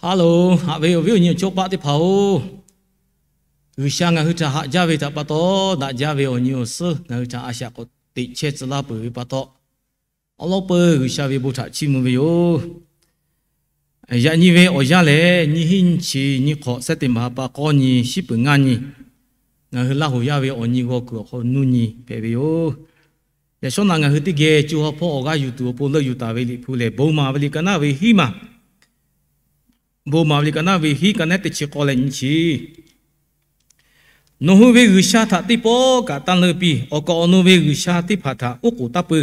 Haˉ loˬ, haꞈ ve awˬ viˉ awˬ nyi awˬ chawˇ paˆ teˇ hpaˍ-oˬ, G'uiˬsha ngaˬ hui htaꞈ haꞈ jaˇ ve htaꞈ pa taw, daꞈ jaˇ ve awˬ nyi awˬ suhˉ ngaˬ hui htaꞈ a shaꞈ k'awꞈ teꞈ chehˇ tcuh laˇ peuˬ ve pa taw, awˉ lawˉ peuˬ G'uiˬsha ve bon htaꞈ chiˇ mvuh ve yoˬ. Yaꞈ nyi ve awˬ yanˇ lehˬ, nyiˇ hinˉ nyiˇ chi nyiˇ hk'awꞈ September ha pa k'awˇ nyi, shiˉ peuˬ ngaˇ nyi, ngaˬ hui Laˇ huˍ yaˇ ve awˬ nyi g'aw kuiˬ awˬ hk'aw nuˇ nyi hpehꞈ ve yoˬ. Yaꞈ shawˉ naꞈ ngaˬ hui teˇ geh co ha hpawˇ awˬ g'aˇ yuˬ tuˬ awˬ pon leuˆ yuˬ taˍ ve Liꞈ hpu lehˬ, Bon maˍ ve liꞈ ka naˉ ve hiˉ maˬ Bon maˍ ve liꞈ ka naˉ ve hiˉ, ka naˉ teˇ chi k'awˇ leh nyi chi. Nawˬ hui ve G'uiˬsha htaꞈ teˇ pawˆ kaꞈ tanˇ leuˆ piˇ. Awˬ kaˍ awˬ nu ve g'uiˬsha teˇ hpaˍ htaꞈ oˉ k'oˍ taˇ pui.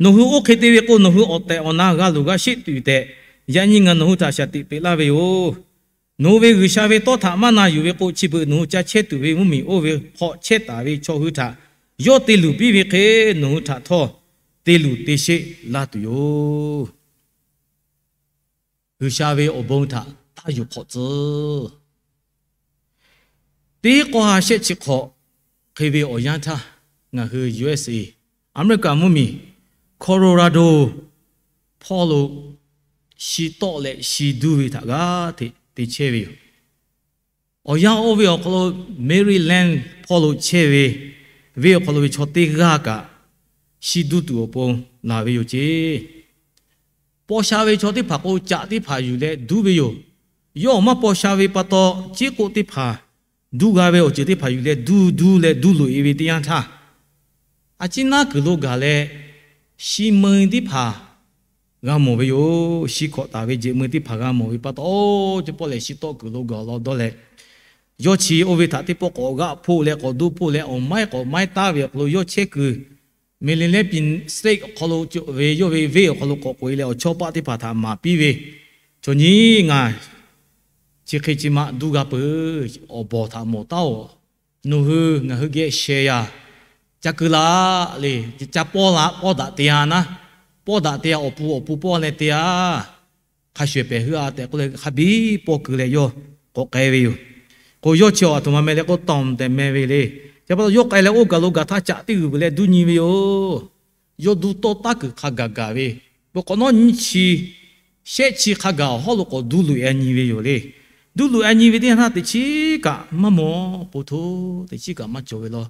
Nawˬ hui oˇ hk'e te ve k'o, nawˬ hui awˬ tehˬ awˬ na g'a luˬ g'a sheˆ tuˬ tehꞈ, yaꞈ nyi ngaˬ nawˬ hui htaꞈ shaˍ tiꞈ peꞈ laˇ ve yoˬ. Nawˬ hui ve G'uiˬsha ve tawˇ htaꞈ maˇ na yuˬ ve k'o, chi beuꞈ nawˬ hui ca chehˇ tuˬ ve mvuhˇmiˬ oˇ ve hk'aw chehˇ taˍ ve chaw hui htaꞈ yawˇ te luˬ piˇ ve hk'e, nawˬ hui htaꞈ htawˇ te luˬ te sheˆ laˇ tuˬ yoˬ. G'uiˬsha ve awˬ bon htaꞈ taˇ yuˬ hk'awꞈ tcuh. Teˇ k'awˇ ha shehˆ chi hk'awꞈ hk'e ve awˬ yanˇ htaˇ, ngaˬ hui U S A, Aˍmeˍriˆkaˍ mvuhˇmiˬ, Colorado hpawˇ lo shi tawˆ leh shi duˇ ve htaꞈ g'aˇ hteꞈ te chehˇ ve yoˬ. Awˬ yanˇ oˇ ve awˬ hk'aw lo Maryland hpawˇ lo chehˇ ve, venˇ awˬ hk'aw lo ve chaw teˇ g'aˇ kaꞈ shi duˇ tuˬ awˬ pon laˬ ve yoˬ ceˇ. Paw sha ve chaw teˇ hpaˍ k'o, caꞈ teˇ hpaˍ yuˬ leh duˇ ve yoˬ. Yawˇ awˬ maˇ paw sha ve pa taw, ceˉ k'oˆ teˇ hpaˍ, duˇ g'a ve awˬ ceuˬ teˇ hpaˍ yuˬ leh duˇ duˇ leh duˇ loꞈ-e ve teˇ yanˇ htaˇ, a ciˉ naˉ kuiˬ lo gaˬ leh, shi meu teˇ hpaˍ g'a mawˬ ve yoˬ. Shi hkawꞈ taˍ ve jehꞈ meu teˇ hpaˍ g'a mawˬ ve pa taw, oˇ cawˇ pawˆ lehˬ shi tawˆ kuiˬ lo gaˬ law dawˇ leh, yawˇ chi oˇ ve htaꞈ teˇ pawˆ k'awꞈ g'aˆ hpoˆ leh k'awꞈ duˇ hpoˆ leh awˬ maiˉ k'awꞈ maiˉ taˉ ve awˬ hk'aw lo yawˇ chehˇ kuiˬ, Maryland state awˬ hk'aw lo cawˬ ve yawˇ ve venˇ awˬ hk'aw lo k'awꞈ k'oꞈ-e leh awˬ chawˇ paˆ teˇ hpaˍ htaꞈ maˍ piˇ ve, Chaw nyi, ngaˬ chi hk'e chi ma duˇ g'a peuˬ. Awˬ bawˬ htaꞈ mawˬ taˉ-oˬ. Nawˬ hui ngaˬ hui geh sheh yaˇ ca keu laˇ le. Ca pawˇ la pawˇ daꞈ te-a naˉ, pawˇ daꞈ te-a, awˬ pu awˬ pu pawˇ leh te-a, hk'a shuˍ pehˍ heuˆ-a tehꞈ k'oˆ leh, hk'a biˇ pawˇ keu leh yawˇ k'awꞈ k'ai ve yoˬ. K'o, yawˇ chi awˬ aˬ htoꞈ ma meh leh k'o, Tom tehꞈ meh ve le. Chi pa taw yawˇ k'ai leh oˇ gaˬ lo gaˬ htaˇ, caꞈ teˇ g'uiˬ vuiˬ leh duˇ nyi ve yoˬ. Yawˇ duˇ tawˇ taˉ kuiˬ hk'a gaˬ gaˬ ve, peuˬ k'awꞈ nawˉ nyiˇ chi shehˆ chi hk'a gaˬ awˬ hawˉ lo k'awꞈ duˇ loꞈ-e nyi ve yoˬ le. Duˇ loꞈ-e nyi ve teˇ yanˇ htaˇ, teꞈ chiˉ kaꞈ maˇ mawˬ, po htoˇ, teꞈ chiˉ kaꞈ maˇ cawˬ ve law.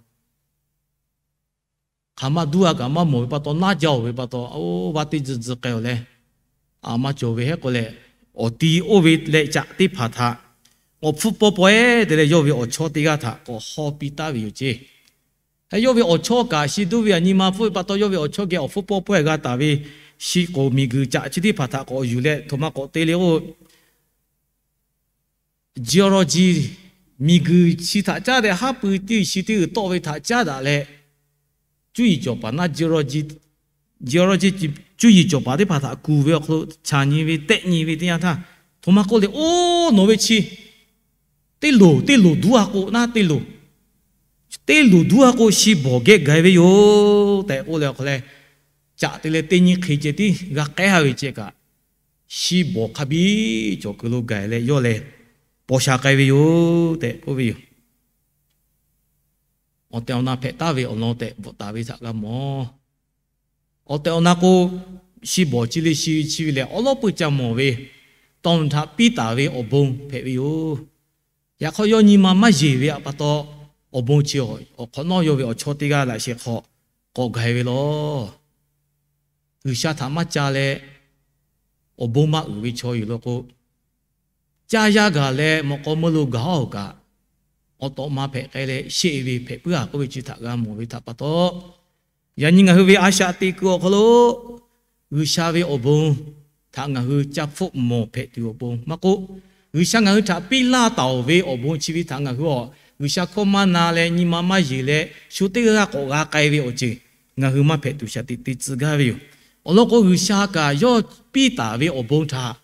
Hk'aˬ ma duˇ-a kaꞈ maˇ mawˬ ve pa taw, naˉ jaˇ-oˬ ve pa taw, oˇ vaˇ teˇ tcuh tcuh k'ai-oˬ leh, a maˇ cawˬ ve heˆ k'o leh, awˬ ti oˇ ve leh caꞈ teˇ hpaˍ htaꞈ k'awꞈ hpfuhˇ pawˇ pawehˇ te leh, yawˇ ve awˬ chawˇ teˇ g'aˇ htaꞈ k'awꞈ haw piˇ taˉ ve yoˬ ceˇ. Heh, yawˇ ve awˬ chawˇ kaꞈ shi duˇ ve aꞈ nyi ma hpfuhˆ ve pa taw, yawˇ ve awˬ chawˇ geh awˬ hpfuhˇ pawˇ pawehˇ g'a taˍ ve shi k'oˍ miˬguiˬ caꞈ chi teˇ hpaˍ htaꞈ k'awꞈ yuˬ leh, htoꞈ ma k'awꞈ te le k'o, geology, miˬguiˬ chi htaꞈ caˉ daꞈ, haˉ pui teˇ g'uiˬ shi teˇ g'uiˬ tawˆ ve htaꞈ caˉ daꞈ leh, cuˇ yiˍ cawˬ paˍ naˉ, geology, cuˇ yiˍ cawˬ paˍ teˇ hpaˍ htaꞈ kuˬ ve awˬ hk'aw lo chaˬ nyi ve tehˆ nyi ve teˇ yanˇ htaˇ, htoꞈ ma k'oˆ le, Oˇ, nawˬ ve chi teˇ loˍ teˇ loˍ duˇ-a k'o naˉ, teˇ loˍ, teˇ loˍ duˇ-a k'o shi bawˬ geh gaˬ-e ve yoˬ tehꞈ k'oˆ leh, awˬ hk'aw leh caꞈ te leh teˇ nyi hk'e ceh tiˉ g'a k'ehˉ-a ve ceh kaꞈ, shi bawˬ hk'a biˇ cawˬ kuiˬ lo gaˬ leh yawˇ lehˬ paw sha k'ai ve yoˬ tehꞈ k'oˆ ve yoˬ. Awˬ tehˬ awˬ na hpehꞈ taˍ ve awˬ lawn tehꞈ bvuhꞈ taˍ ve htaꞈ g'a mawˬ. Awˬ tehˬ awˬ na k'o, shi bawˬ chi le shi chi ve lehˬ, awˉ lawˉ peuˬ ca mawˬ ve, Tom htaꞈ piˇ taˍ ve awˬ bon hpehꞈ ve yoˬ. Yaꞈ hk'aˇ, yawˇ nyi ma maˇ yeˬ ve htaꞈ pa taw, awˬ bon chi awˬ hk'awꞈ nawˉ yawˇ ve awˬ chawˇ teˇ g'aˇ laꞈ sheh hk'aw k'awꞈ gaˬ-e ve law. G'uiˬsha htaꞈ maˇ ca leh, awˬ bon maˇ uiˍ ve chaw yuˬ law k'o, caˇ yaˇ gaˬ leh mawꞈ k'aw meuˇ lo gaˬ-oˬ kaꞈ, awˬ tawꞈ ma hpehꞈ k'ai leh sheˆ ve hpehꞈ puiˉ-a k'oˆ ve chi htaꞈ g'a mawˬ ve htaꞈ pa taw, yaꞈ nyi ngaˬ hui ve a shaꞈ teꞈ kuiˬ awˬ hk'aw lo G'uiˬsha ve awˬ bon htaꞈ ngaˬ hui ca hpfuhˆ mawˬ hpehꞈ tuˬ awˬ pon maˇ k'oˆ, G'uiˬsha ngaˬ hui htaꞈ piˇ laˇ taˍ-oˬ ve awˬ bon chi ve htaꞈ ngaˬ hui awˬ G'uiˬsha hkawˇ maˇ na leh nyi ma maˇ yeˬ leh shu teˇ g'aˇ k'awꞈ g'a k'ai ve awˬ ceuˬ ngaˬ hui maˇ hpehꞈ tuˬ shaˍ tiꞈ te tcuh gaˇ ve yoˬ. Awˬ lawn k'o, G'uiˬsha kaꞈ yawˇ piˇ taˍ ve awˬ bon htaꞈ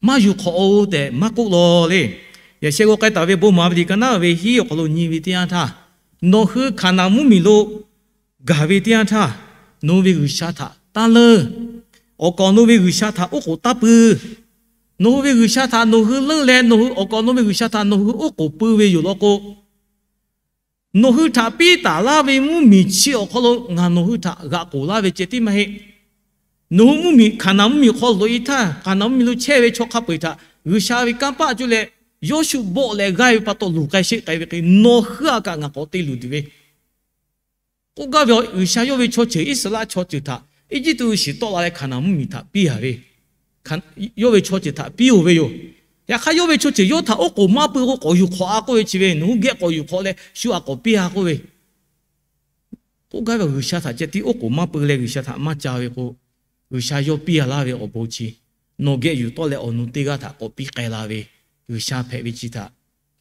maˇ yuˬ hk'awꞈ-oˬ tehꞈ maˇ k'oˆ law le. Yaꞈ sheh g'aw k'ai taˍ ve Bon maˍ ve liꞈ ka naˉ ve hiˉ awˬ hk'aw lo nyi ve teˇ yanˇ htaˇ, Nawˬ hui Hkaˍnanˍ mvuhˇmiˬ lo gaˬ ve teˇ yanˇ htaˇ, nawˬ hui ve G'uiˬsha htaꞈ tanˇ leuˇ. Awˬ kaˍ awˬ nu ve G'uiˬsha htaꞈ oˉ k'oˍ taˇ pui. Nawˬ hui ve G'uiˬsha htaꞈ nawˬ hui leuˇ leh, nawˬ hui awˬ kaˍ awˬ nu ve G'uiˬsha htaꞈ nawˬ hui oˉ k'oˍ pui ve yoˬ law k'o, nawˬ hui htaꞈ piˇ taˍ laˇ ve mvuhˇmiˬ chi awˬ hk'aw lo ngaˬ nawˬ hui htaꞈ g'aꞈ k'oˍ laˇ ve ceh tiˉ maˇ heˆ. Nawˬ hui mvuhˇmiˬ, Hkaˍnanˍ mvuhˇmiˬ hk'aw loꞈ-e htaˇ, Hkaˍnanˍ mvuhˇmiˬ lo chehˇ ve chaw hk'a peu-eˬ htaꞈ G'uiˬsha ve kanˇ paˆ coˇ leh, Yawˇshuˆ bawˆ leh g'aˇ ve pa taw luˬ k'ai sheˆ k'ai ve hk'e, nawˬ hui a kaꞈ ngaˬ k'awꞈ te luˬ tuˬ ve k'oˆ gaˇ ve, G'uiˬsha yawˇ ve chaw ceuˬ, Iˉsaˍreˍlaˆ chaw ceuˬ htaꞈ Eˇjiˇtuꞈ shiˍ tawˆ la leh Hkaˍnanˍ mvuhˇmiˬ htaꞈ piˇ a ve, yawˇ ve chaw ceuˬ htaꞈ piˇ oˬ ve yoˬ. Yaꞈ hk'aˇ, yawˇ ve chaw ceuˬ yawˇ htaꞈ oˉ k'oˍ maˇ pui k'o, k'awꞈ yuˬ hk'awꞈ a k'oˆ ve chi ve, nawˬ hui geh k'awꞈ yuˬ hk'awꞈ leh shu a k'awꞈ piˇ a k'oˆ ve, k'oˆ gaˇ ve, G'uiˬsha htaꞈ ceh tiˉ oˉ k'oˍ maˇ pui leh G'uiˬsha htaꞈ maˇ ca ve k'o, G'uiˬsha yawˇ piˇ a laˇ ve awˬ bon chi, nawˬ geh yuˬ tawˆ leh awˬ nu teˇ g'aˇ htaꞈ k'awꞈ piˇ k'ai la ve G'uiˬsha hpehꞈ ve chi htaꞈ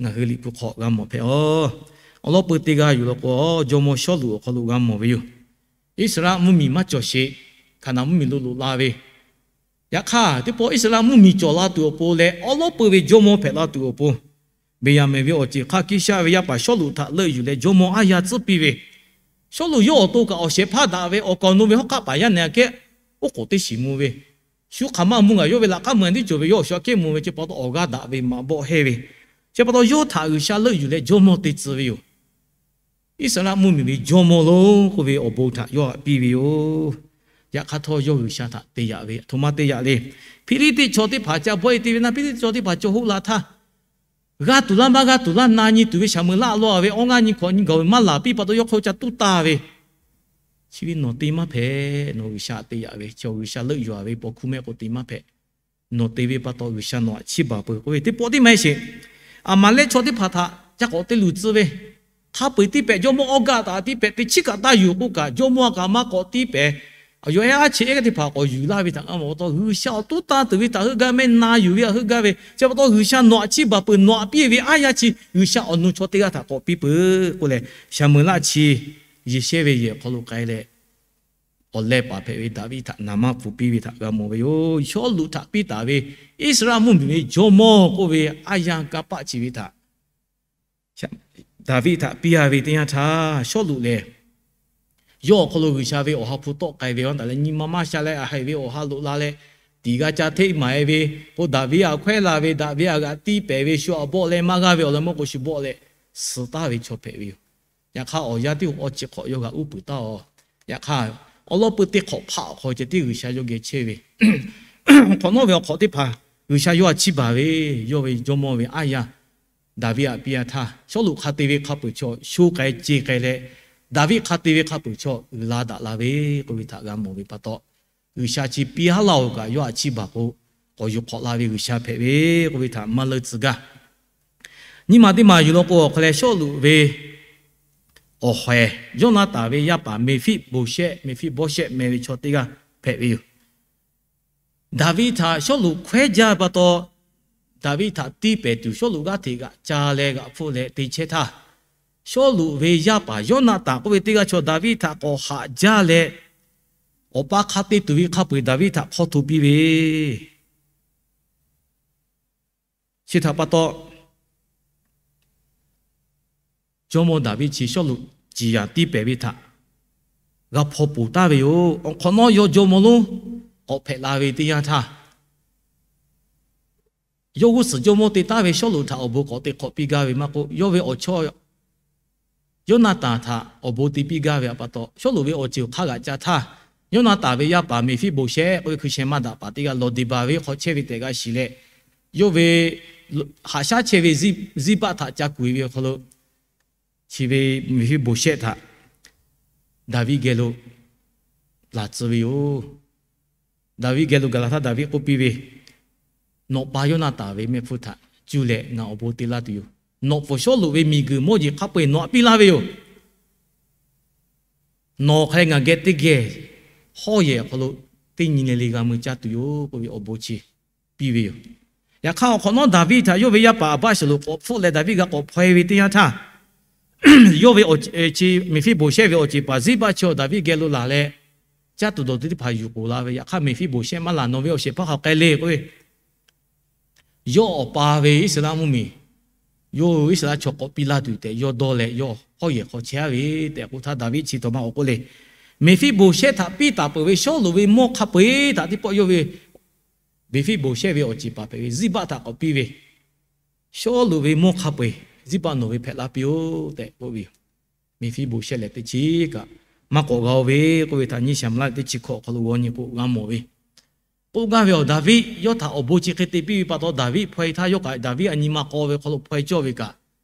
ngaˬ hui Liꞈ hpu hk'aw g'a mawˬ hpehꞈ a. Awˬ lawn peu teˇ g'aˇ yuˬ law k'o, jawˇmawˇ Sawˉluꞈ awˬ hk'aw lo g'a mawˬ ve yoˬ. Iˉsaˍreˍlaˆ mvuhˇmiˬ maˇ cawˬ sheˍ, Hkaˍnanˍ mvuhˇmiˬ lo loꞈ la ve. Yaꞈ hk'aˇ, teˇ pawˆ Iˉsaˍreˍlaˆ mvuhˇmiˬ cawˬ la tuˬ awˬ pon leh awˉ lawˉ peu ve jawˇmawˇ hpehꞈ la tuˬ awˬ pon, Beˍyaˍmenˍ ve awˬ ceˬ hk'aˇ Kiˇshaˆ ve yaˇ paˍ Sawˉluꞈ htaꞈ leuˆ yuˬ leh jawˇmawˇ aˉ yaˇ tcuhˉ piˇ ve, Sawˉluꞈ yawˇ awˬ to kaꞈ awˬ shehˍ hpaˇ daꞈ ve awˬ kaˍ awˬ nu ve hawˉ hk'aˆ paˍ yaˇ nehˬ aꞈ kehˉ oˉ k'oˍ teˇ shiˍ mvuh ve, shu hk'aˬ ma mvuh ngaˬ yawˇ ve laꞈ k'aˉ mvuh a tiˉ cawˬ ve, yawˇ awˬ shu aꞈ kehˉ mvuh ve, chi pa taw awˬ g'aˇ daꞈ ve maꞈ bawˆ heˇ ve, chi pa taw yawˇ htaꞈ G'uiˬsha leuˆ yuˬ leh jawˇmawˇ te tcuh ve yoˬ. Iˉsaˍreˍlaˆ mvuhˇmiˬ ve jawˇmawˇ lo k'oˆ ve awˬ bon htaꞈ yawˇ htaꞈ piˇ ve yoˬ. Yaꞈ hk'aˇ htawˇ, yawˇ G'uiˬsha htaꞈ te yaꞈ ve, a htoꞈ ma te yaꞈ le. Hpiˇliˇtiˆ chaw teˇ hpaˍ ca bawˆ e te ve naˇ, Hpiˇliˇtiˆ chaw teˇ hpaˍ caw hoˆ la htaˇ, g'a tuˬ laˇ maˇ g'a tuˬ laˇ na nyi tuˬ ve shaˍ meuˍ laˇ law ve awˇ ngaˇ nyi hkawꞈ nyi gaˬ ve maˇ laˬ piˇ pa taw, yawˇ hk'aw ca tuˉ taˇ ve, chi ve nawˬ te maˇ hpehꞈ. Nawˬ G'uiˬsha te yaꞈ ve, chi G'uiˬsha leuˆ yuˬ a ve paw hkuˇ mehˆ k'o te maˇ hpehꞈ. Nawˬ te ve pa taw G'uiˬsha nawˬ htaꞈ chiˇ baˬ peuˬ k'oˆ ve, teˇ pawˆ tiˉ maˇ heˆ sheˍ. Aˍmaˍlehˆ chaw teˇ hpaˍ htaꞈ ca k'awꞈ te luˬ tcuh ve, hk'a peu-eˬ tiˇ pehꞈ, jawˇmawˇ awˇ gaˇ taˍ tiˇ pehꞈ, teˇ chiˉ kaꞈ taˇ yuˬ k'oˆ kaꞈ, jawˇmawˇ kaꞈ maˇ k'awꞈ tiˇ pehꞈ. Yawˬ ehˉ aˉ cheꞈ ehˉ teˇ hpaˍ k'awꞈ yuˬ laˇ ve htaꞈ g'a mawˬ pa taw, G'uiˬsha awˬ to tanˇ tuˬ ve htaꞈ heuˆ gaˇ, mehˆ na yuˬ ve htaꞈ heuˆ gaˇ ve, chi pa taw G'uiˬsha nawˬ htaꞈ chiˇ baˬ peuˬ, nawˬ htaꞈ piˇ ve aˉ yaˇ chi G'uiˬsha awˬ nu chaw teˇ g'aˇ htaꞈ k'awꞈ piˇ peuˬ k'oˆ leh, shaˍ meuˍ laˇ chi Yeˍsehˇ ve yehˬ awˬ hk'aw lo k'ai leh, awˬ leh paˍ hpehꞈ ve Daˍviˆ htaꞈ naˍ manˇ pfuhˍ piˇ ve htaꞈ g'a mawˬ ve yoˬ. Sawˉluꞈ htaꞈ piˇ taˍ ve Iˉsaˍreˍlaˆ mvuhˇmiˬ ve jawˇmawˇ k'oˆ ve aˉ yaˇ kanˇ paˆ chi ve htaꞈ Daˍviˆ htaꞈ piˇ a ve teˇ yanˇ htaˇ, Sawˉluꞈ lehˬ, yawˇ awˬ hk'aw lo G'uiˬsha ve awˬ ha hpu tawˆ k'ai ve awˬ taˍ leh nyi ma maˇ sha leh, a haiˬ ve awˬ ha loꞈ la leh, tiꞈ g'a ca hteˆ maˍ e ve k'o, Daˍviˆ htaꞈ hkawehˇ la ve, Daˍviˆ htaꞈ g'aꞈ tiˇ pehˍ ve, shu htaꞈ bawˆ leh maˇ g'aˇ ve awˬ lawn mawˇ k'o, shu bawˆ leh suh taˍ ve chaw hpehꞈ ve yoˬ. Yaꞈ hk'aˇ, awˬ yanˇ tiˉ awˬ chi hk'awꞈ yawˇ g'aꞈ uˉ peunˍ taˍ a. Yaꞈ hk'aˇ, awˉ lawˉ peu teˇ hk'awꞈ hpaˆ awˬ hk'aw ceh tiˉ G'uiˬsha yawˇ geh chehˇ ve, awˬ hk'awꞈ nawˉ ve awˬ hk'awꞈ teˇ hpaˍ G'uiˬsha yawˇ htaꞈ chiˇ baˬ ve, yawˇ ve jawˇmawˇ ve aˉ yaˇ Daˍviˆ htaꞈ piˇ a htaˇ, Sawˉluꞈ hk'a te ve hk'a peuˬ chaw sho k'ai ce k'ai leh, Daˍviˆ hk'a te ve hk'a peuˬ chaw uiˍ la daꞈ la ve k'oˆ ve htaꞈ g'a mawˬ ve pa taw, G'uiˬsha chi piˇ haˉ laˇ oˬ kaꞈ yawˇ htaꞈ chiˇ baˬ k'o, k'awꞈ yuˬ hk'awꞈ la ve G'uiˬsha hpehꞈ ve k'oˆ ve htaꞈ maˇ leuˆ tcuh gaˇ. Nyiˇ maˬ teˇ maˬ yuˬ law k'o, awˬ hk'aw leh Sawˉluꞈ ve awˬ hawehˍ, Yawˇnaˍtanˍ ve yaˇ paˍ Meˍfiˆboˍshehˆ, Meˍfiˆboˍshehˆ meh ve chaw teˇ g'aˇ hpehꞈ ve yoˬ. Daˍviˆ htaꞈ Sawˉluꞈ hkawehˉ jaˇ pa taw, Daˍviˆ htaꞈ tiˇ pehˍ tuˬ Sawˉluꞈ g'aˇ hteꞈ g'aꞈ ca leh g'aꞈ hpfuhˆ leh te chehˇ htaˇ, Sawˉluꞈ ve yaˇ paˍ Yawˇnaˍtanˍ k'oˆ ve teˇ g'aˇ chaw Daˍviˆ htaꞈ k'awꞈ haꞈ jaˇ leh, awˬ pa hk'a te tuˬ ve hk'a peu-eˬ Daˍviˆ htaꞈ hk'awˇ hto piˇ ve, chi htaꞈ pa taw, jawˇmawˇ Daˍviˆ chi Sawˉluꞈ ciˍ yanˍ tiˇ pehˍ ve htaꞈ g'a hpaw poˬ taˍ ve yoˬ. Awˬ hk'awꞈ nawˉ yawˇ jawˇmawˇ lonˉ k'awꞈ hpehꞈ la ve teˇ yanˇ htaˇ, yawˇ g'uˇ suhˍ jawˇmawˇ te taˍ ve Sawˉluꞈ htaꞈ awˬ bon k'awꞈ te hk'awꞈ piˇ gaˇ ve maˇ k'oˆ, yawˇ ve awˬ chawˇ Yawˇnaˍtanˍ htaꞈ awˬ bon te piˇ gaˇ ve pa taw, Sawˉluꞈ ve awˬ ceˬ awˬ hk'aˇ g'aꞈ ca htaˇ, Yawˇnaˍtanˍ ve yaˇ paˍ Meˍfiˆboˍshehˆ k'oˆ ve hkui sheh maˇ daꞈ paˍ teˇ g'aˇ Lawˬdeˍbaˍ ve hk'aw chehˇ ve tehꞈ g'a shiˍ leh, yawˇ ve haꞈ shaˉ chehˇ ve Ziˇbaˆ htaꞈ ca kuˬ e ve awˬ hk'aw lo, chi ve Meˍfiˆboˍshehˆ htaꞈ Daˍviˆ geh lo laˬ tcuh ve yoˬ. Daˍviˆ geh lo gaˬ la htaˇ Daˍviˆ k'oˆ piˇ ve, Nawˬ pa Yawˇnaˍtanˍ ve mehˆ hpfuhˇ htaꞈ cuˇ leh ngaˬ awˬ bon te laˇ tuˬ yoˬ. Nawˬ pfuhˍ Sawˉluꞈ ve miˬguiˬ mawˇ jeˬ hk'a peu-eˬ nawˬ htaꞈ piˇ laˇ ve yoˬ. Nawˬ hk'a leh ngaˬ geh teˇ geh hawˉ yehˬ awˬ hk'aw lo teˇ nyi le le g'a mui caˇ tuˬ yoˬ k'oˆ ve awˬ bon chi piˇ ve yoˬ. Yaꞈ hk'aˇ, awˬ hk'awꞈ nawˉ Daˍviˆ htaꞈ yawˇ ve yaˇ paˍ Aˍbaˆsaˍlonˍ k'awꞈ hpfuhˆ leh Daˍviˆ g'a k'awꞈ hpaw e ve teˇ yanˇ htaˇ, yawˇ ve awˬ, chi Meˍfiˆboˍshehˆ ve awˬ ceˬ paˍ Ziˇbaˆ chi awˬ Daˍviˆ geh lo laˬ leh, caˇ tuˬ dawˬ tuˬ teˇ hpaˍ yuˬ k'oˍ la ve. Yaꞈ hk'aˇ, Meˍfiˆboˍshehˆ maˇ laˬ, Nawˬ ve awˬ shehˍ hpaˇ hk'aˬ k'ai le k'oˆ ve, yawˇ awˬ pa ve Iˉsaˍreˍlaˆ mvuhˇmiˬ, yawˇ hui Iˉsaˍreˍlaˆ chaw k'awꞈ piˇ laˇ tuˬ tehꞈ yawˇ dawˇ leh yawˇ hawˉ yehˬ hk'aw chehˇ a ve tehꞈ k'oˆ htaˇ, Daˍviˆ chi htaꞈ ma k'awꞈ k'oˆ le, Meˍfiˆboˍshehˆ htaꞈ piˇ taˍ peuˬ ve Sawˉluꞈ ve mawˇ hk'a peu-eˬ htaꞈ teˇ pawˆ yawˇ ve Meˍfiˆboˍshehˆ ve awˬ ceˬ paˍ hpehꞈ ve Ziˇbaˆ htaꞈ k'awꞈ piˇ ve, Sawˉluꞈ ve mawˇ hk'a peu-eˬ Ziˇbaˆ nawˬ ve hpehꞈ la piˇ-oˆ tehꞈ k'oˆ ve yoˬ. Meˍfiˆboˍshehˆ lehˬ teˇ chi kaꞈ maˇ k'awꞈ g'a-o ve k'oˆ ve htaꞈ nyiˇ Saˍmo laˇ teˇ chi hkawꞈ awˬ hk'aw lo g'aw nyi k'o g'a mawˬ ve, K'oˆ gaˇ ve awˬ, Daˍviˆ yawˇ htaꞈ awˬ bon chi hk'e te piˇ ve pa taw, Daˍviˆ hpaw-e htaˇ yawˇ kaꞈ Daˍviˆ a nyi ma k'aw ve hk'aw lo hpaw-e cawˇ ve kaꞈ,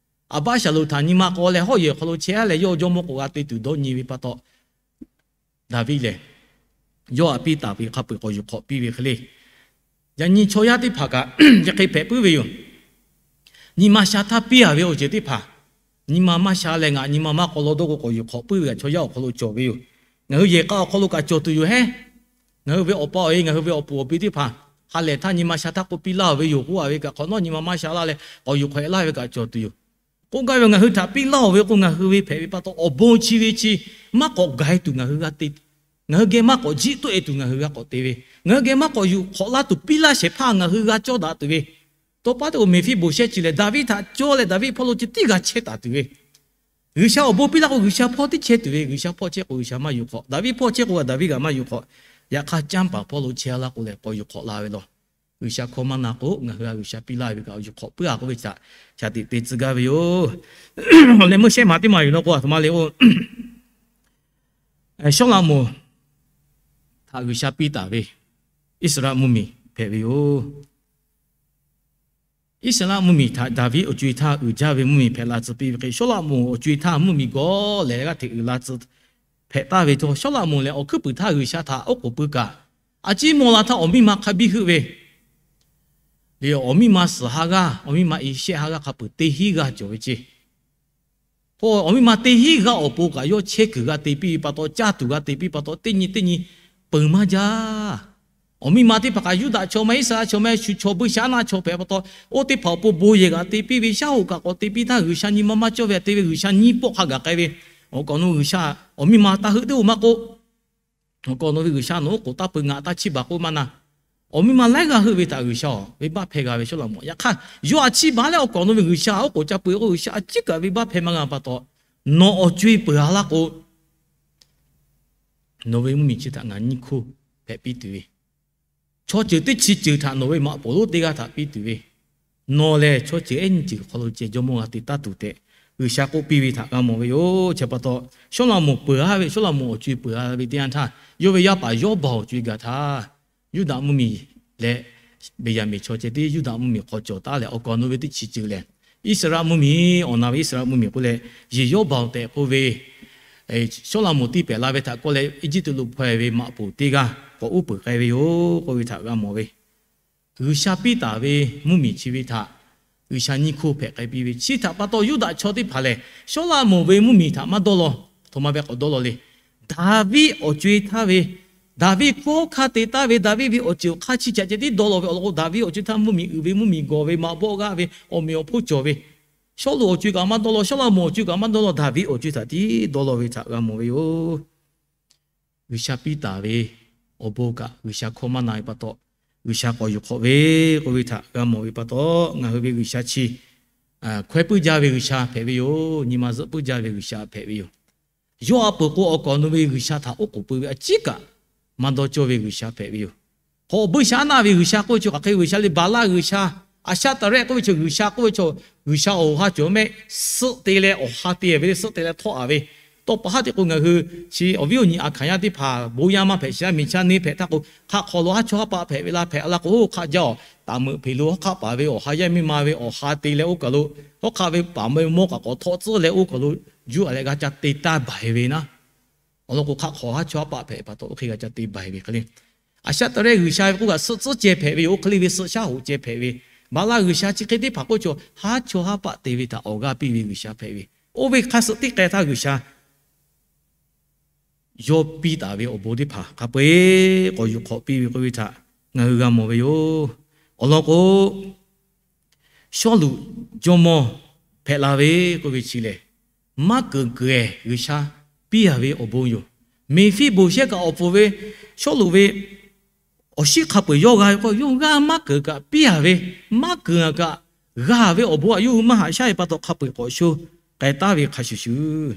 Aˍbaˆsaˍlonˍ htaꞈ nyi ma k'aw leh hawˉ yehˬ hk'aw lo chehˇ leh yawˇ jawˇmawˇ k'o g'a te tuˬ dawˇ nyi ve pa taw, Daˍviˆ lehˬ yawˇ htaꞈ piˇ taˍ ve hk'a peu-eˬ k'awꞈ yuˬ hk'awꞈ piˇ ve hk'e le. Yaꞈ nyi chaw yaˇ teˇ hpaˍ kaꞈ chi hk'e hpehꞈ puiˉ ve yoˬ. Nyi ma sha htaˇ piˇ a ve awˬ ceuˬ teˇ hpaˍ, nyi ma maˇ sha leh ngaˬ nyi ma maˇ k'aw law dawˇ k'o k'awꞈ yuˬ hk'awꞈ puiˉ ve kaꞈ chaw yaˇ awˬ hk'aw lo cawˬ ve yoˬ. Ngaˬ hui yehˬ k'a awˬ hk'aw lo kaꞈ cawˬ tuˬ yoˬ hehˉ. Ngaˬ hui ve awˬ pa awˬ e, ngaˬ hui ve awˬ puˍ awˬ pi teˇ hpaˍ ha lehˬ htaˇ nyi ma sha htaˇ k'oˆ piˇ laˇ ve yoˬ k'oˆ a ve kaꞈ, hk'awꞈ nawˉ nyi ma maˇ sha laˇ leh k'awꞈ yuˬ hk'awꞈ e laˇ ve kaꞈ cawˬ tuˬ yoˬ. K'oˆ gaˇ ve, ngaˬ hui htaꞈ piˇ laˇ-oˬ ve k'o, ngaˬ hui ve hpehꞈ ve pa taw awˬ bon chi ve chi maˇ k'awꞈ gaˬ-e tuˬ ngaˬ hui g'a te, ngaˬ hui geh maˇ k'awꞈ jiˆ tawˆ-e tuˬ ngaˬ hui g'a k'awꞈ te ve, ngaˬ hui geh maˇ k'awꞈ yuˬ hk'awꞈ laˇ tuˬ piˇ laˇ shehˍ hpaˇ ngaˬ hui g'a cawˇ daꞈ tuˬ ve, tawˇ paˉ teˇ k'o Meˍfiˆboˍshehˇ chi lehˬ, Daˍviˆ htaꞈ cawˇ leh Daˍviˆ hpawˇ lo ceh tiˉ g'a chehˇ taˍ tuˬ ve, G'uiˬsha awˬ bon piˇ laˇ k'o G'uiˬsha hpawˇ tiˉ chehˇ tuˬ ve, G'uiˬsha hpawˇ chehˇ k'o G'uiˬsha maˇ yuˬ hk'awꞈ, Daˍviˆ hpawˇ chehˇ k'o Daˍviˆ kaꞈ maˇ yuˬ hk'awꞈ. Yaꞈ hk'aˇ canˇ paˍ hpawˇ lo chehˇ laˇ k'o lehˬ k'awꞈ yuˬ hk'awꞈ la ve law. G'uiˬsha hkawˇ maˇ na k'o, ngaˬ hui a G'uiˬsha piˇ laˇ ve kaꞈ yuˬ hk'awꞈ puiˉ a k'oˆ ve htaꞈ shaˍ tiꞈ te tcuh gaˇ ve yoˬ. Leh meuˇ shehˆ maˬ teˇ maˬ yuˬ law k'o, a htoꞈ ma le k'o, Sawˉlaꞈmonˍ htaꞈ G'uiˬsha piˇ taˍ ve Iˉsaˍreˍlaˆ mvuhˇmiˬ hpehꞈ ve yoˬ. Iˉsaˍreˍlaˆ mvuhˇmiˬ htaꞈ Daˍviˆ awˬ co-e htaˇ uiˍ jaˇ ve mvuhˇmiˬ hpehꞈ la tcuh piˇ ve hk'e, Sawˉlaꞈmonˍ awˬ co-e htaˇ mvuhˇmiˬ gawˬ lehˬ g'aˇ hteꞈ uiˍ la tcuh hpehꞈ taˍ ve htawˇ, Sawˉlaꞈmonˍ lehˬ awˬ hkuiˉ puiˍ htaˇ G'uiˬsha htaꞈ oˉ k'oˍ pui kaꞈ, a ciˉ mawˬ la htaˇ awˬ miˇ ma hk'a biˇ heuˆ ve, awˬ miˇ ma suhˍ ha g'aˇ, awˬ miˇ ma e shehˆ ha g'aˇ hk'a peuˬ teˇ hinˉ g'aˇ cawˬ ve ceˇ. K'o awˬ miˇ ma teˇ hinˉ g'aˇ awˬ pon kaꞈ yawˇ chehˇ kuiˬ g'a te piˇ ve pa taw, caˇ tuˬ g'a te piˇ pa taw, teˇ nyi teˇ nyi peuˬ maˇ jaˇ. Awˬ miˇ ma teˇ hpaˍ kaꞈ Yuˇdaꞈ chaw maˇ heˆ, Iˉsaˍreˍlaˆ chaw maˇ heˆ, shu chaw buiˇshaˆaˉnaˆ chaw hpehꞈ pa taw, oˇ teˇ hpaˍ awˬ pon bon yehˬ g'a te piˇ ve, shaˉ hoꞈ kaꞈ k'awꞈ te piˇ htaˇ, G'uiˬsha nyi ma maˇ cawˇ ve htaꞈ te ve G'uiˬsha nyiˇ pawˆ hk'a gaˬ k'ai ve, awˬ kaꞈ nawˬ G'uiˬsha awˬ miˇ ma taˇ heuˆ teˇ-oˬ maˇ k'oˆ, awˬ kaꞈ nawˬ ve G'uiˬsha nawˬ oˉ k'oˍ taˇ peu ngaˬ taˇ chiˇ baˬ k'oˆ maˇ na. Awˬ miˇ ma laiˉ g'aˇ heuˆ ve htaꞈ G'uiˬsha awˬ venˇbaˆ hpehˇ g'a ve Sawˉlaꞈmonˍ. Yaꞈ hk'aˇ yawˇ a chiˇ baˬ leh awˬ kaꞈ nawˬ ve G'uiˬsha oˉ k'oˍ ca peu k'o, G'uiˬsha a ciˉ kaꞈ venˇbaˆ hpehˇ maˇ g'a pa taw, nawˬ awˬ co-e peuˬ a laˇ k'o, nawˬ ve mvuhˇmiˬ chi htaꞈ ngaˬ nyiˇ hkoˇ hpehꞈ piˇ tuˬ ve, chaw ceuˬ teˇ chi ceuˬ htaꞈ nawˬ ve maꞈ poˍ lonˉ teˇ g'aˇ htaꞈ piˇ tuˬ ve, nawˬ lehˬ chaw ceuˬ ehˉ nyiˇ ceuˬ hk'aw lo ceh jawˇmawˇ g'a te taˇ tuˬ tehꞈ G'uiˬsha k'oˆ piˇ ve htaꞈ g'a mawˬ ve yoˬ. Chi pa taw, Sawˉlaꞈmonˍ peuˬ a ve, Sawˉlaꞈmonˍ awˬ co-e peuˬ a ve teˇ yanˇ htaˇ, yawˇ ve yaˇ paˍ Yawˇbaˬ awˬ co-e gaˬ htaˇ, Yuˇdaꞈ mvuhˇmiˬ leh Beˍyaˍmenˍ chaw ceh tiˉ Yuˇdaꞈ mvuhˇmiˬ hk'aw cawˬ taˉ leh, awˬ kaꞈ nawˬ ve teˇ chi ceuˬ lehˬ, Iˉsaˍreˍlaˆ mvuhˇmiˬ, awˬ na ve Iˉsaˍreˍlaˆ mvuhˇmiˬ k'oˆ leh, yehˬ Yawˇbaˬ tehꞈ k'oˆ ve Sawˉlaꞈmonˍ tiˇ pehˍ la ve htaꞈ kawˆ leh Eˇjiˇtuꞈ lo hpaw-e ve maꞈ poˍ teˇ g'aˇ k'awꞈ uˉ peunˍ k'ai ve yoˬ k'oˆ ve htaꞈ g'a mawˬ ve. G'uiˬsha piˇ taˍ ve mvuhˇmiˬ chi ve htaꞈ G'uiˬsha nyiˇ hkoˇ hpehꞈ k'ai piˇ ve chi htaꞈ pa taw, Yuˇdaꞈ chaw teˇ hpaˍ lehˬ Sawˉlaꞈmonˍ ve mvuhˇmiˬ htaꞈ maˇ dawˇ law. Aˬ htoꞈ ma ve k'awꞈ dawˇ law le. Daˍviˆ awˬ co-e htaˇ ve, Daˍviˆ hkawˇ hk'a te taˍ ve, Daˍviˆ ve awˬ ceuˬ awˬ hk'aˇ chi htaꞈ ceh tiˉ dawˇ law ve awˬ lawn k'o, Daˍviˆ awˬ co-e htaˇ mvuhˇmiˬ uiˍ ve, mvuhˇmiˬ gawˬ ve, maꞈ bawˆ g'aˇ ve, awˬ meꞈ awˬ hponˇ cawˬ ve, Sawˉluꞈ awˬ co-e kaꞈ maˇ dawˇ law, Sawˉlaꞈmonˍ awˬ co-e kaꞈ maˇ dawˇ law, Daˍviˆ awˬ co-e htaꞈ tiˉ dawˇ law ve htaꞈ g'a mawˬ ve yoˬ. G'uiˬsha piˇ taˍ ve awˬ bon kaꞈ G'uiˬsha hkawˇ maˇ na ve pa taw, G'uiˬsha k'awꞈ yuˬ hk'awꞈ ve k'oˆ ve htaꞈ g'a mawˬ ve pa taw, ngaˬ hui ve G'uiˬsha chi hkawehˇ puiˉ jaˇ ve G'uiˬsha hpehꞈ ve yoˬ. Nyi ma zuhˆ puiˉ jaˇ ve G'uiˬsha hpehꞈ ve yoˬ. Yawˇ a peuˬ k'o, awˬ kaꞈ nawˬ ve G'uiˬsha htaꞈ oˉ k'oˍ pui ve a ciˉ kaꞈ maˇ dawˇ cawˇ ve G'uiˬsha hpehꞈ ve yoˬ. Hk'awꞈ buiˇshaˆaˉnaˆ ve G'uiˬsha k'oˆ ve chaw hk'aˬ hk'e G'uiˬsha le, Baˍlaˆ g'uiˬsha, Aˍshaˆtaˍrehˆ k'oˆ ve chaw G'uiˬsha k'oˆ ve chaw, G'uiˬsha awˬ ha cawˬ mehˆ, suhˆ te leh awˬ ha te ve le, suhˆ te leh htawˆ a ve. Tawˇ pa haˉ te k'o, ngaˬ hui chi awˬ viˉ awˬ nyi a hkanˍ yaˇ teˇ hpaˍ bon yaˇ maˇ hpehꞈ, shiˍ yaˇ miˬ chaˇ neˇ hpehꞈ htaˇ k'o, hk'aˆ hk'aw lo haˉ chawˇ haˉ paˆ hpehꞈ ve laˇ, hpehꞈ la k'o, hk'aˆ jaˇ awˬ taˍ meuꞈ hpeꞈ lo hawˉ hk'aˆ paˍ ve awˬ ha yaˇ miˇ ma ve awˬ ha te leh oˇ kaˬ lo, hawˉ hk'aˆ ve paˍ meuꞈ mawˇ kaꞈ k'awꞈ htawꞈ tcuhˉ leh oˇ kaˬ lo juˇ a leh g'a ca te taˇ baˬ-e ve naˉ. Awˬ lawn k'o, hk'aˆ hk'aw haˉ chawˇ haˉ paˆ hpehꞈ pa taw oˇ hk'e g'a ca te baˬ-e ve hk'e le. Aˍshaˆtaˍrehˆ G'uiˬsha ve k'oˆ kaꞈ suhˆ tcuhˉ ceh hpehꞈ ve yoˬ. Oˇ hk'e le ve suhˆ shaˉ hoꞈ ceh hpehꞈ ve, Baˍlaˆ g'uiˬsha chi hk'e teˇ hpaˍ k'oˆ ve chaw haˉ chawˇ haˉ paˆ te ve htaꞈ awˬ g'aˇ piˇ ve G'uiˬsha hpehꞈ ve, oˇ ve hk'a suhˍ teˇ k'ai htaˇ G'uiˬsha yawˇ piˇ taˍ ve awˬ bon teˇ hpaˍ hk'a peu-eˬ k'awꞈ yuˬ hk'awꞈ piˇ ve k'oˆ ve htaꞈ ngaˬ hui g'a mawˬ ve yoˬ. Awˬ lawn k'o, Sawˉluꞈ jawˇmawˇ hpehꞈ la ve k'oˆ ve chi lehˬ, maˇ keunˍ keunˍ-ehˍ G'uiˬsha piˇ a ve awˬ bon yoˬ. Meˍfiˆboˍshehˇ kaꞈ awˬ pfuhˍ ve Sawˉluꞈ ve awˬ shinˉ hk'a peu-eˬ yawˇ g'a ve k'o, yawˇ g'aˇ maˇ keunˍ kaꞈ piˇ a ve, maˇ keunˍ kaꞈ g'a ve awˬ bon aꞈ yawˇ hui maˇ haꞈ shaˉ ve pa taw hk'a peu-eˬ k'awꞈ sho k'ai taˍ ve hk'a shuˍ shuˍ,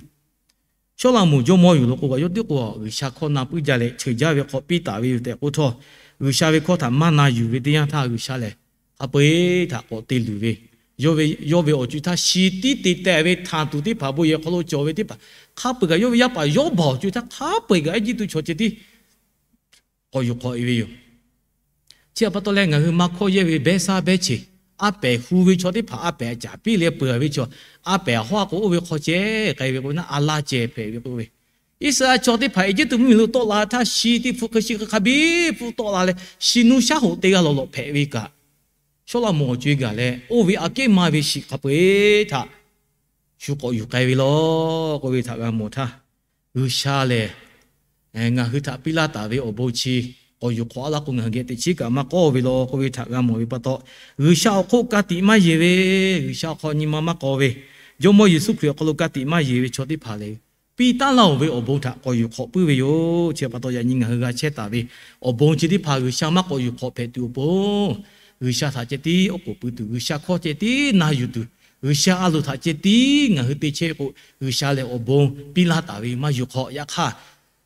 Sawˉlaꞈmonˍ jawˇmawˇ yoˬ law k'o, yawˇ teˇ k'o G'uiˬsha hkawˇ na puiˉ jaˇ leh cheuˬ jaˇ ve hk'awꞈ piˇ taˍ ve yoˬ tehꞈ k'oˆ htawˇ, G'uiˬsha ve hkawˇ htaꞈ maˇ na yuˬ ve teˇ yanˇ htaˇ, G'uiˬsha lehˬ hk'a peu-eˬ htaꞈ k'awꞈ te luˬ ve, yawˇ ve, yawˇ ve awˬ co-e htaˇ shi tiˉ te teh ve htanˬ tuˬ teˇ hpaˍ bon yehˬ hk'aw lo cawˬ ve teˇ hpaˍ hk'a peu-eˬ kaꞈ, yawˇ ve yaˇ paˍ Yawˇbaˬ awˬ co-e htaˇ hk'a peu-eˬ kaꞈ Eˇjiˇtuꞈ chaw ceh tiˉ k'awꞈ yuˬ hk'awꞈ-e ve yoˬ. Chi htaꞈ pa taw leh ngaˬ hui maˇ hkawˇ yehˇ ve behˇ saˉ behˇ cheˬ, a pehˍ hu ve chaw teˇ hpaˍ a pehˍ caˍ piˇ leh peuˬ ve chaw, a pehˍ hawˉ k'o oˇ ve hk'aw ceh k'ai ve k'o na a laˇ ceh hpehꞈ ve k'oˆ ve. Iˉsaˍreˍlaˆ chaw teˇ hpaˍ Eˇjiˇtuꞈ mvuhˇmiˬ lo tawˆ la htaˇ shi teˇ hpu hk'e shi hk'e hk'a biˇ hpu tawˆ la leh shi nuˇ shaˉ hoꞈ te g'a lawˬ lawꞈ hpehꞈ ve kaꞈ, Sawˉlaꞈmonˍ awˬ co e gaˬ leh oˇ ve aꞈ kehˉ maˇ ve shiˍ hk'a peu eˬ htaꞈ shu k'awꞈ yuˬ k'ai ve law k'oˆ ve htaꞈ g'a mawˬ htaˇ, G'uiˬsha lehˬ ngaˬ hui htaꞈ piˇ laˇ taˍ ve awˬ bon chi k'awꞈ yuˬ hk'awꞈ a laˇ k'o, ngaˬ hui geh teꞈ chiˉ kaꞈ maˇ k'awˇ ve law k'oˆ ve htaꞈ g'a mawˬ ve pa taw, G'uiˬsha awˬ hk'oˆ ka tiꞈ maˇ yeˬ ve, G'uiˬsha awˬ hk'aw nyi ma maˇ k'aw ve, Jawˇmawˇ Yeˍsuˆ Hkriꞈ awˬ hk'aw lo ka tiꞈ maˇ yeˬ ve chaw teˇ hpaˍ lehˬ, piˇ taˉ laˇ-oˬ ve awˬ bon htaꞈ k'awꞈ yuˬ hk'awꞈ puiˉ ve yoˬ. Chi pa taw yaꞈ nyi ngaˬ hui g'a chehˇ taˍ ve awˬ bon chi teˇ hpaˍ G'uiˬsha maˇ k'awꞈ yuˬ hk'awꞈ hpehꞈ tuˬ awˬ pon, G'uiˬsha htaꞈ ceh tiˉ oˉ k'oˍ pui tuˬ, G'uiˬsha hkawˇ ceh tiˉ na yuˬ tuˬ, G'uiˬsha a loˍ htaꞈ ceh tiˉ ngaˬ hui te chehˇ ve k'o, G'uiˬsha lehˬ awˬ bon piˇ laˇ taˍ ve maˇ yuˬ hk'awꞈ. Yaꞈ hk'aˇ,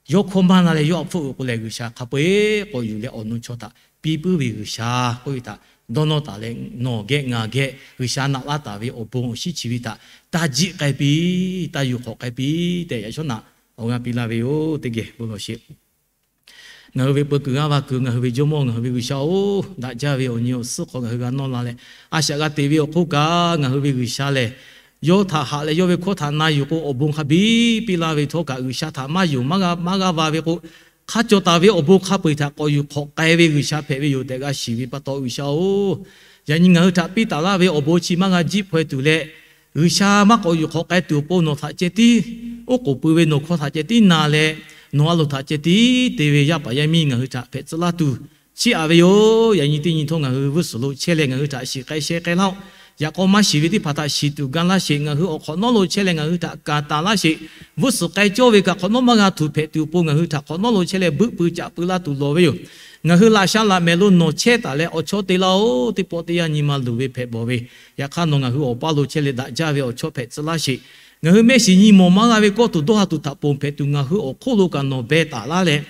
yawˇ hkawˇ maˇ na leh yawˇ a hpfuhˆ ve k'o lehˬ, G'uiˬsha hk'a peu eˬ k'awꞈ yuˬ leh awˬ nu chaw htaꞈ piˇ puiˉ ve G'uiˬsha k'oˆ ve htaꞈ dawˇ nawˇ taˍ leh, nawˬ geh ngaˬ geh G'uiˬsha naꞈ laˇ taˍ ve awˬ bon awˬ shinˉ chi ve htaꞈ taˇ jiˆ k'ai piˇ, taˇ yuˬ hk'awꞈ k'ai piˇ tehꞈ yaꞈ shawˉ naꞈ awˬ g'aˇ piˇ laˇ ve yoˬ. Teˇ geh bon lawˬ sheˍ. Ngaˬ hui ve peu kuiˬ g'aˇ va kuiˬ, ngaˬ hui ve Jawˇmawˇ, ngaˬ hui ve G'uiˬsha-oˬ, daꞈ jaˇ ve awˬ nyi awˬ suhˉ hk'aw ngaˬ hui g'a nawˇ la leh, a shaꞈ g'a teꞈ ve awˬ hk'oˆ kaꞈ, ngaˬ hui ve G'uiˬsha lehˬ, yawˇ htaꞈ haꞈ leh yawˇ ve hkawˇ htaꞈ na yuˬ k'o, awˬ bon hk'a biˇ piˇ laˇ ve htawˇ kaꞈ, G'uiˬsha htaꞈ maˇ yonˍ maˇ g'a, maˇ g'a va ve k'o, hk'a cawˬ taˍ ve awˬ bon hk'a peu eˬ htaꞈ k'awꞈ yuˬ hk'awꞈ k'ai ve G'uiˬsha hpehꞈ ve yoˬ tehꞈ g'a shiˍ ve pa taw, G'uiˬsha-oˬ, yaꞈ nyi ngaˬ hui htaꞈ piˇ taˍ laˇ ve awˬ bon chi maˇ g'a jiˆ hpaw e tuˬ leh, G'uiˬsha maˇ k'awꞈ yuˬ hk'awꞈ k'ai tuˬ awˬ pon nawˬ htaꞈ ceh tiˉ oˉ k'oˍ pui ve, nawˬ hkawˇ htaꞈ ceh tiˉ na leh, nawˬ a loˍ htaꞈ ceh tiˉ te ve yaˇ paˍ yaˇ miˇ ngaˬ hui htaꞈ hpehꞈ tcuh laˇ tuˬ chiˇ aꞈ ve yoˬ. Yaꞈ nyi teˇ nyi htawˇ ngaˬ hui g'uˇ suhˍ lo chehˇ leh ngaˬ hui htaꞈ shiˍ k'ai sheh k'ai laˇ-oˆ. Yaꞈ k'aw maˇ shiˍ ve teˇ hpaˍ htaꞈ shiˍ tuˬ ga laˇ sheˍ. Ngaˬ hui awˬ hk'awꞈ nawˉ lo chehˇ leh ngaˬ hui htaꞈ kaˍ taˍ laˇ sheˍ. G'uˇ suhˍ k'ai cawˇ ve kaꞈ hk'awꞈ nawˉ maˇ g'a tuˬ hpehꞈ tuˬ awˬ pon ngaˬ hui htaꞈ hk'awꞈ nawˉ lo chehˇ leh buiˆ pui caꞈ pui laˇ tuˬ lawˬ ve yoˬ. Ngaˬ hui laꞈ sha laꞈ mehˍ lo nawˬ chehˇ taˍ leh awˬ chawˇ te laˇ-oˬ. Teˇ pawˆ teˇ yanˇ nyi ma luˬ ve hpehꞈ bawˬ ve, yaꞈ hk'aˇ nawˬ ngaˬ hui awˬ paˇ lo chehˇ leh daꞈ jaˇ ve awˬ chawˇ hpehꞈ tcuh laˇ sheˍ. Ngaˬ hui mehˆ shiˍ nyi mawˬ maˇ g'a ve kawˇ tuˬ dawˇ ha tuˬ htaꞈ ponˬ hpehꞈ tuˬ ngaˬ hui awˬ hk'oˆ lo kaꞈ nawˬ beh taˍ laˇ leh,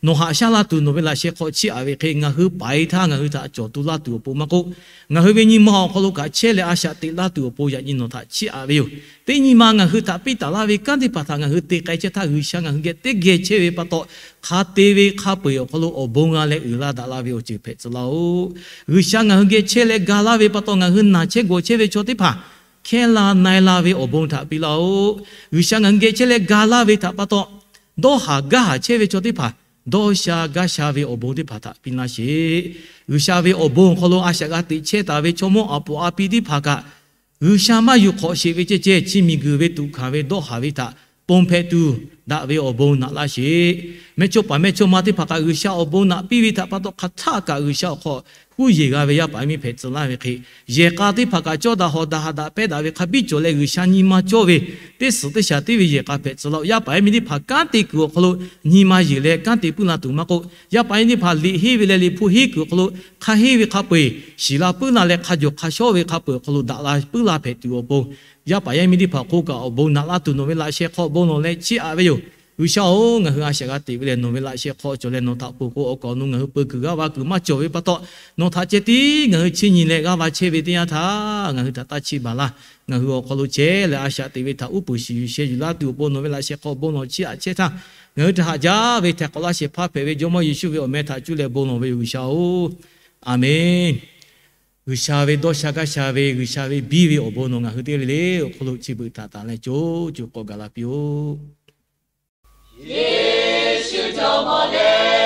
nawˬ haꞈ shaˉ laˇ tuˬ nawˬ ve laꞈ sheh hk'aw chiˇ aꞈ ve hk'e, ngaˬ hui paiˍ e htaˇ ngaˬ hui htaꞈ cawˬ tu laˇ tuˬ awˬ pon maˇ k'oˆ, ngaˬ hui ve nyi ma awˬ hk'aw lo kaꞈ chehˇ leh a shaꞈ teꞈ laˇ tuˬ awˬ pon yaꞈ nyi nawˬ htaꞈ chiˇ aꞈ ve yoˬ. Teˇ nyi ma ngaˬ hui htaꞈ piˇ taˍ laˇ ve kanˉ teˇ hpaˍ htaꞈ ngaˬ hui te k'ai chehˇ htaˇ, G'uiˬsha ngaˬ hui geh teˇ geh chehˇ ve pa taw, hk'a te ve hk'a peu eˬ awˬ hk'aw lo awˬ bon g'a leh uiˍ la daꞈ la ve awˬ ceuˬ hpehꞈ tcuh laˇ-oˆ. G'uiˬsha ngaˬ hui geh chehˇ leh ga laˇ ve pa taw, ngaˬ hui naˬ chehˇ gawˬ chehˇ ve chaw teˇ hpaˍ hkehˇ la na e la ve awˬ bon htaꞈ piˇ laˇ-oˆ. G'uiˬsha ngaˬ hui geh chehˇ leh ga laˇ ve htaꞈ pa taw, dawˇ haˍ gaˇ haˍ chehˇ ve chaw teˇ hpaˍ dawˇ sha gaˇ sha ve awˬ bon teˇ hpaˍ htaꞈ piˇ laˇ sheˍ. G'uiˬsha ve awˬ bon awˬ hk'aw lo a shaꞈ g'a teꞈ chehˇ taˍ ve chaw mawˇ aˍ poˍ a pi teˇ hpaˍ kaꞈ, G'uiˬsha maˇ yuˬ hk'awꞈ sheˍ ve ceh ceh, chi miˬguiˬ ve tuꞈ hkanˍ ve dawˇ haˍ ve htaꞈ ponˬ hpehꞈ tuˬ daꞈ ve awˬ bon naꞈ laˇ sheˍ. Mehˇchawˇpaˍ mehˇchawˇma teˇ hpaˍ kaꞈ G'uiˬsha awˬ bon naꞈ piˇ ve htaꞈ pa taw, hk'aˬ htaˆ kaꞈ G'uiˬsha awˬ hk'aw huˉ yeˬ g'a ve yaˇ paˍ yaˇ miˇ hpehꞈ tcuh laˇ ve hk'e, yehˬ k'a teˇ hpaˍ kaꞈ cawˇ daꞈ hawˍ daꞈ haꞈ daꞈ pehˇ daꞈ ve hk'a biˇ cawˬ leh, G'uiˬsha nyi ma cawˇ ve teˇ suhˍ teˇ shaˍ tiˉ ve yehˬ k'a hpehꞈ tcuh laˇ-oˆ. Yaˇ paˍ yaˇ miˇ teˇ hpaˍ kanˉ te kuiˬ awˬ hk'aw lo nyi ma yeˬ leh kanˉ te puiˉ la tuˬ maˇ k'oˆ, yaˇ paˍ yaˇ miˇ teˇ hpaˍ liꞈ henˇ ve leh liꞈ hpu henˇ kuiˬ awˬ hk'aw lo hk'a henˇ ve hk'a peu eˬ shiˍ la puiˉ la leh, hk'a jawˬ hk'a shawˉ ve hk'a peu eˬ awˬ hk'aw lo daꞈ la puiˉ la hpehꞈ tuˬ awˬ pon, yaˇ paˍ yaˇ miˇ teˇ hpaˍ hk'oˆ kaꞈ awˬ bon naꞈ laˇ tuˬ nawˬ ve laꞈ sheh hk'aw bon lawˬ leh chiˇ aꞈ ve yoˬ. G'uiˬsha-oˬ, ngaˬ hui a shaꞈ g'a teꞈ ve lehˬ, nawˬ ve laꞈ sheh hk'aw cawˬ leh nawˬ htaꞈ ponˬ k'o, awˬ kaˍ awˬ nu ngaˬ hui peu kuiˬ g'aˇ va kuiˬ maˇ cawˬ ve pa taw, nawˬ htaꞈ ceh tiˉ ngaˬ hui chiˇ nyi leh g'aˇ va chehˇ ve teˇ yanˇ htaˇ, ngaˬ hui htaꞈ taˇ chiˇ baˬ laˇ. Ngaˬ hui awˬ hk'aw lo chehˇ leh a shaꞈ teꞈ ve htaꞈ uˉ peunˍ shiˍ yuˬ sheh yuˬ laˇ tuˬ awˬ pon nawˬ ve laꞈ sheh hk'aw bon lawˬ chiˇ aꞈ chehˇ htaˇ, ngaˬ hui htaꞈ haꞈ jaˇ ve htaiˍ hk'awꞈ laˇ shehˍ hpaˇ hpehꞈ ve Jawˇmawˇ Yeˍsuˆ ve awˬ meh htaꞈ cuˇ leh bon lawˬ ve yoˬ G'uiˬsha-oˬ, Aˍmenˬ. G'uiˬsha ve dawˇ sha gaˇ sha ve, G'uiˬsha ve biˇ ve awˬ bon nawˬ ngaˬ hui teˇ g'aˇ le le awˬ hk'aw lo chi beuꞈ htaꞈ tanˬ leh co co k'awꞈ gaˬ la piˇ-oˆ. Yeˍsuˆ Jawˇmawˇ le.